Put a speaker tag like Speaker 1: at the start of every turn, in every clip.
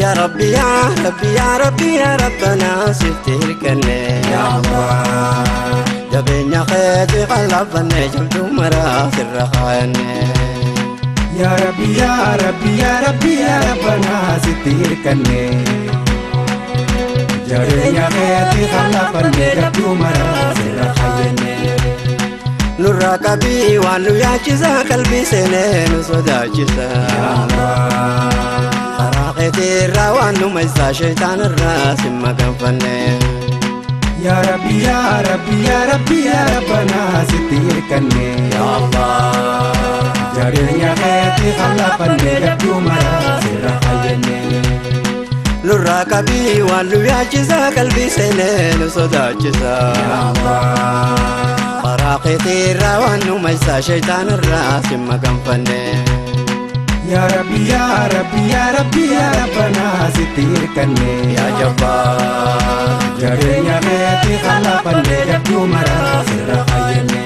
Speaker 1: Yaa Rabbi yaa Rabbi yaa Rabbi yaa Rabbanaa sitti hirkanne.
Speaker 2: Yaa Allah.
Speaker 1: Jabeenya keeti qallafanne jabduu maraa sirra kaayanne.
Speaker 2: Yaa Rabbi yaa Rabbi yaa Rabbi yaa Rabbanaa sitti hirkanne. Jabeenya keeti qallafanne jabduu maraa sirra kaayanne.
Speaker 1: Nurraa qabii waan nu yaachisa qalbii seenee nu sodaachisa.
Speaker 2: Yaa Allah.
Speaker 1: Karaa keetiirraa waan nu maysaa shayitaanirraa si maganfanne.
Speaker 2: Yaa Rabbi yaa Rabbi yaa Rabbi yaa Rabbanaa sitti hirkanne.
Speaker 1: Yaa Allah.
Speaker 2: Jabeenya keeti qallafanne jabduu maraa sirra kaayanne.
Speaker 1: Nurraa qabii waan nu yaachisa qalbii seenee nu sodaachisa.
Speaker 2: Yaa Allah.
Speaker 1: Karaa keetiirraa waan nu maysaa shayitaanirraa si maganfanne.
Speaker 2: Yaa Rabbi yaa Rabbi yaa Rabbi yaa Rabbanaa sitti hirkanne.
Speaker 1: Yaa Jabbaar.
Speaker 2: Jabeenya keeti qallafanne jabduu maraa sirra kaayanne.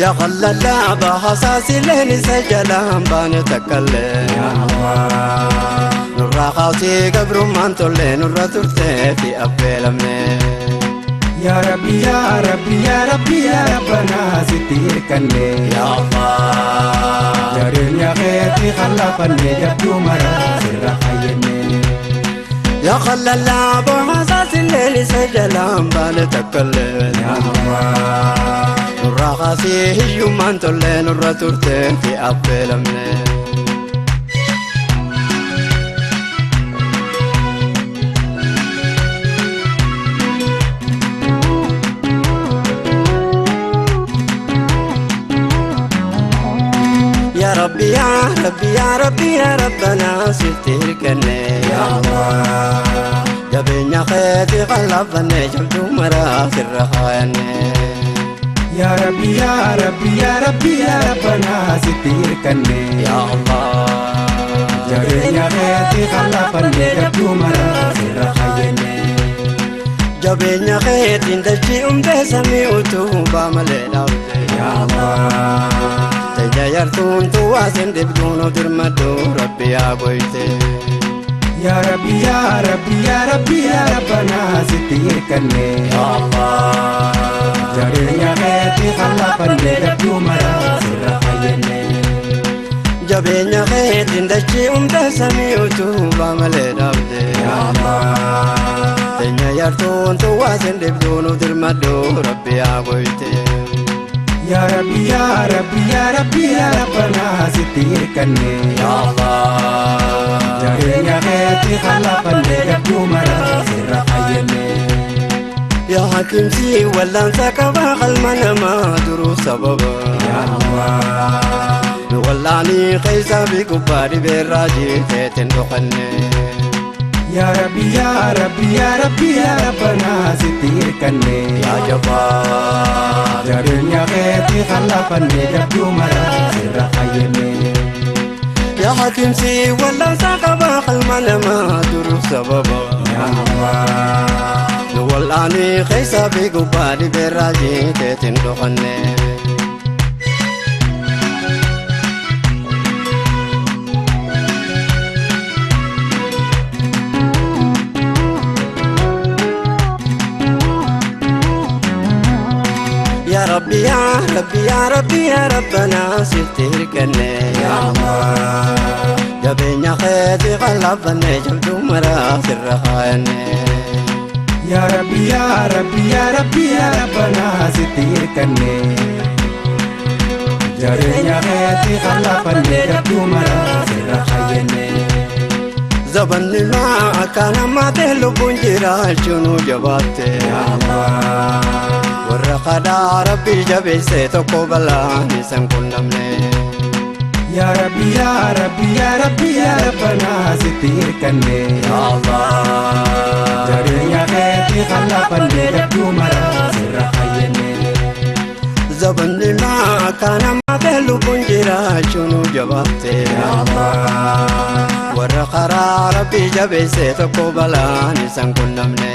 Speaker 1: Yaa qallalaa bahasaasileen isa jalaan baane takkallee.
Speaker 2: Yaa Allah.
Speaker 1: Nurraa kaasii gabrummaan tollee nurra turtee fi affeelamne.
Speaker 2: Yaa Rabbi yaa Rabbi yaa Rabbi yaa Rabbanaa sitti hirkanne.
Speaker 1: Yaa Allah.
Speaker 2: Jabeenya keeti qallafanne jabduu maraa sirra kaayanne.
Speaker 1: Yaa qallalaa bahasaasileen isa jalaan baane takkallee.
Speaker 2: Yaa Allah.
Speaker 1: Nurraa kaasii hiyyummaan tollee nurra turtee fi affeelamne. Yaa Rabbi yaa Rabbi yaa Rabbi yaa Rabbanaa sitti hirkanne.
Speaker 2: Yaa Allah.
Speaker 1: Jabeenya keeti qallafanne jabduu maraa sirra kaayanne.
Speaker 2: Yaa Rabbi yaa Rabbi yaa Rabbi yaa Rabbanaa sitti hirkanne.
Speaker 1: Yaa Allah.
Speaker 2: Jabeenya keeti qallafanne jabduu maraa sirra kaayanne.
Speaker 1: Jabeenya keetiin dachii umtee samii utubaa malee dhaabde.
Speaker 2: Yaa Allah.
Speaker 1: Tayya yartuun tuwaasin dhibduun dirmadhu Rabbi yaa goyte.
Speaker 2: Yaa Rabbi yaa Rabbi yaa Rabbi yaa Rabbanaa sitti hirkanne.
Speaker 1: Yaa Allah.
Speaker 2: Jabeenya keeti qallafanne jabduu maraa sirra kaayanne.
Speaker 1: Jabeenya keetiin dachii umtee samii utubaa malee dhaabde.
Speaker 2: Yaa Allah.
Speaker 1: Tayya yartuun tuwaasin dhibduun dirmadhu Rabbi yaa goyte.
Speaker 2: Yaa Rabbi yaa Rabbi yaa Rabbi yaa Rabbanaa sitti hirkanne.
Speaker 1: Yaa Allah.
Speaker 2: Jabeenya keeti qallafanne jabduu maraa sirra kaayanne.
Speaker 1: Yaa Hakiimsi wallaansa qabaa qalma namaa duruu sababa.
Speaker 2: Yaa Allah.
Speaker 1: Nu wallaanii keessa fi gubbaa dhibeerraa jiiteetiin dhokanne.
Speaker 2: Yaa Rabbi yaa Rabbi yaa Rabbi yaa Rabbanaa sitti hirkanne.
Speaker 1: Yaa Jabbaar.
Speaker 2: Jabeenya keeti qallafanne jabduu maraa sirra kaayanne.
Speaker 1: Yaa Hakiimsi wallaansa qabaa qalma namaa duruu sababa.
Speaker 2: Yaa Allah.
Speaker 1: Nu wallaanii keessa fi gubbaa dhibeerraa jiiteetiin dhokanne. Yaa Rabbi yaa Rabbi yaa Rabbi yaa Rabbanaa sitti hirkanne.
Speaker 2: Yaa Allah.
Speaker 1: Jabeenya keeti qallafanne jabduu maraa sirra kaayanne.
Speaker 2: Yaa Rabbi yaa Rabbi yaa Rabbi yaa Rabbanaa sitti hirkanne. Jabeenya keeti qallafanne jabduu maraa sirra kaayanne.
Speaker 1: Zabanni maa akka namaatee lubbuun jiraachuu nu jabaatte.
Speaker 2: Yaa Allah.
Speaker 1: Warra kadhaa Rabbi jabeessee tokko balaan isaan qunnamne.
Speaker 2: Yaa Rabbi yaa Rabbi yaa Rabbi yaa Rabbanaa sitti hirkanne.
Speaker 1: Yaa Allah.
Speaker 2: Jabeenya keeti qallafanne jabduu maraa sirra kaayanne.
Speaker 1: Zabanni maa akka namaatee lubbuun jiraachuu nu jabaatte.
Speaker 2: Yaa Allah.
Speaker 1: Warra karaa Rabbi jabeessee tokko balaan isaan qunnamne.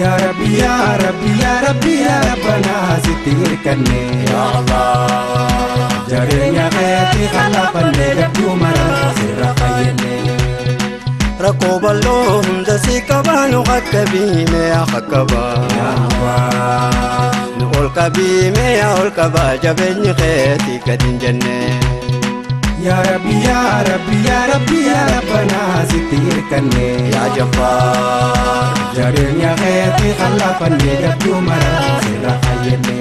Speaker 2: Yaa Rabbi yaa Rabbi yaa Rabbi yaa Rabbanaa sitti hirkanne.
Speaker 1: Yaa Allah.
Speaker 2: Jabeenya keeti qallafanne jabduu maraa sirra kaayanne.
Speaker 1: Rakkoo bal'oo hunda si qabaa nu qaqqabiime yaa qaqqabaa. Nu ol qabiime yaa ol qabaa jabeenyi keetii gadi hin jenne.
Speaker 2: Yaa Rabbi yaa Rabbi yaa Rabbi yaa Rabbanaa sitti hirkanne.
Speaker 1: Yaa Jabbaar.
Speaker 2: Jabeenya keetii qallaafanne jabduu mara sirra fayyenne.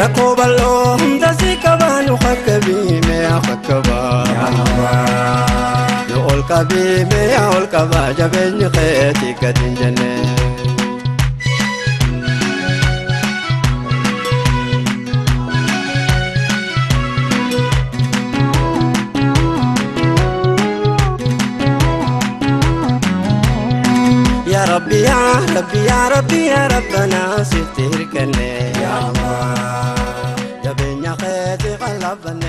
Speaker 1: Rakkoo bal'oo hunda si qabaa nu qaqqabiime yaa qaqqabaa. Nu ol qabiime yaa ol qabaa jabeenyi keetii gadi hin jenne. Yaa Rabbi yaa Rabbi yaa Rabbi yaa Rabbanaa sitti hirkanne. Jabeenya keetii qallaafanne.